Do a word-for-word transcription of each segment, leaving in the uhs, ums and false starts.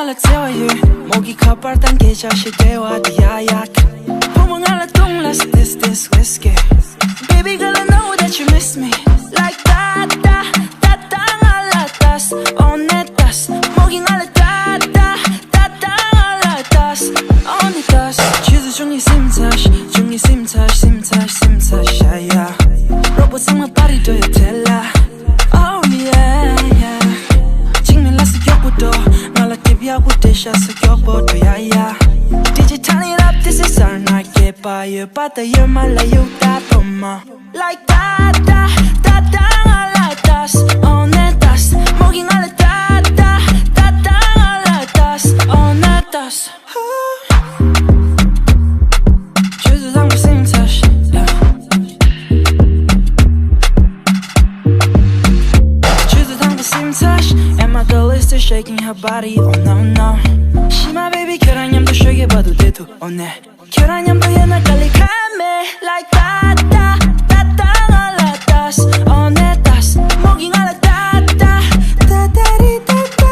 ལ་བརྩེ་བ་ཡོད། མོ་གི་ཁ་པར་དང་སྐད་ཆ་བཤད་བདེ་བ་དེ་ཡ་ཡ། བུ་མོ་ང་ལ་བཏུང་ལ་སི་this this whiskey. Baby girl, I know that you miss me like that, that, that, that. ང་ལ་ལྟས་འོ་ནས་ལྟས། མོ་གིས་ང་ལ་ལྟ་ལྟ་ལྟ་ལྟ། ང་ལ་ལྟས་འོ་ནས་ལྟས། ཆུ་ཚོད་བཅུ་གཉིས་ཟིན་ཚར་ཤག་བཅུ་གཉིས་ཟིན་ཚར་ཟིན་ཚར་ཟིན་ཚར་ཤག་ཡ། རོགས་པ་ཚང་མ་པར་རི་འགྲོ་ཡ་དེ་ལ། Oh yeah yeah. འཇིགས་མེད་ལ་སི་མགྱོགས་པོ་འགྲོ། ང་ལ་ཊིབ་ཡག་པོ་སྤྲད་ཤག་སི་མགྱོགས་པོ་འགྲོ་ཡ་ཡ། ཌི་ཇེ་turn it up, this is our night. སྐྱེས་པ་ཡོད་པ་དང་ཡོད་མ་ལ་ཡུག་ད་སྟོན་མ། Like that, that, that, that. ང་ལ་ལྟས་འོ་ནས་ལྟས། མོ་གིས་ང་ལ་ལྟ་ལྟ་ལྟ་ལྟ། ང་ལ་ལྟས་འོ་ནས་ལྟས། ཆུ་ཚོད་དང་པོ་ཟིན་ཚར་ཤག yeah. ཆུ་ཚོད་དང་པོ་ཟིན་ཚར་ཤག and my girl is still shaking her body, oh no no. ཤི་མ་baby, ཁྱོད་རང་མཉམ་དུ་ཤོད་ཀྱི་བར་དུ་བསྡད་ཐུབ་འོ་ནས། ཁྱོད་རང་མཉམ་དུ་ཡོད་ན་དཀའ་ལས་ཁག་མེད། Like that, that, that, that. ང་ལ་ལྟས་འོ་ནས་ལྟས། མོ་གིས་ང་ལ་ལྟ་ལྟ་ལྟ་ལྟ་རི་ལྟ་ལྟ།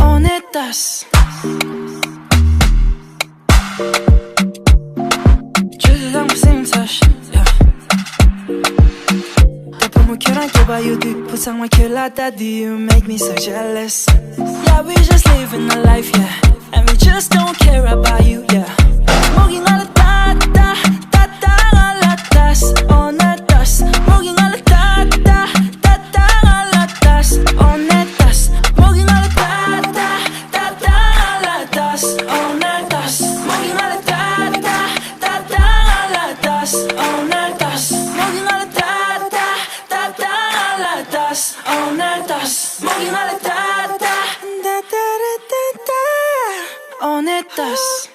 འོ་ནས་ལྟས། ཆུ་ཚོད་དང་པོ་ཟིན་ཚར་ཤག yeah. ད་བུ་མོ་ཁྱོད་རང་སྐྱེས་པ་ཡོད་དུས་བུ་ཚང་མ་ཁྱོད་ལ་ལྟ་དུས you make me so jealous. Yeah, we just living a life, yeah, and we just don't care about you, yeah. མོ་གིས་ང་ལ་ལྟ་ལྟ་ལྟ་ལྟ། ང་ལ་ལྟས་འོ་ནས་ལྟས། མོ་གིས་ང་ལ་ལྟ་ལྟ་ལྟ་ལྟ། ང་ལ་ལྟས་འོ་ནས་ལྟས། མོ་གིས་ང་ལ་ལྟ་ལྟ་ལྟ་ལྟ། ང་ལ་ལྟས་འོ་ནས་ལྟས། མོ་གིས་ང་ལ་ལྟ་ལྟ་ལྟ་ལྟ། ང་ལ་ལྟས་འོ་ནས་ལྟས། མོ་གིས་ང་ལ་ལྟ་ལྟ་ལྟ་ལྟ། ང་ལ་ལྟས་འོ་ནས་ལྟས། མོ་གིས་ང་ལ་ལྟ་ལྟ་ལྟ་ལྟ་ར་ལྟ་ལྟ། འོ་ནས་ལྟས།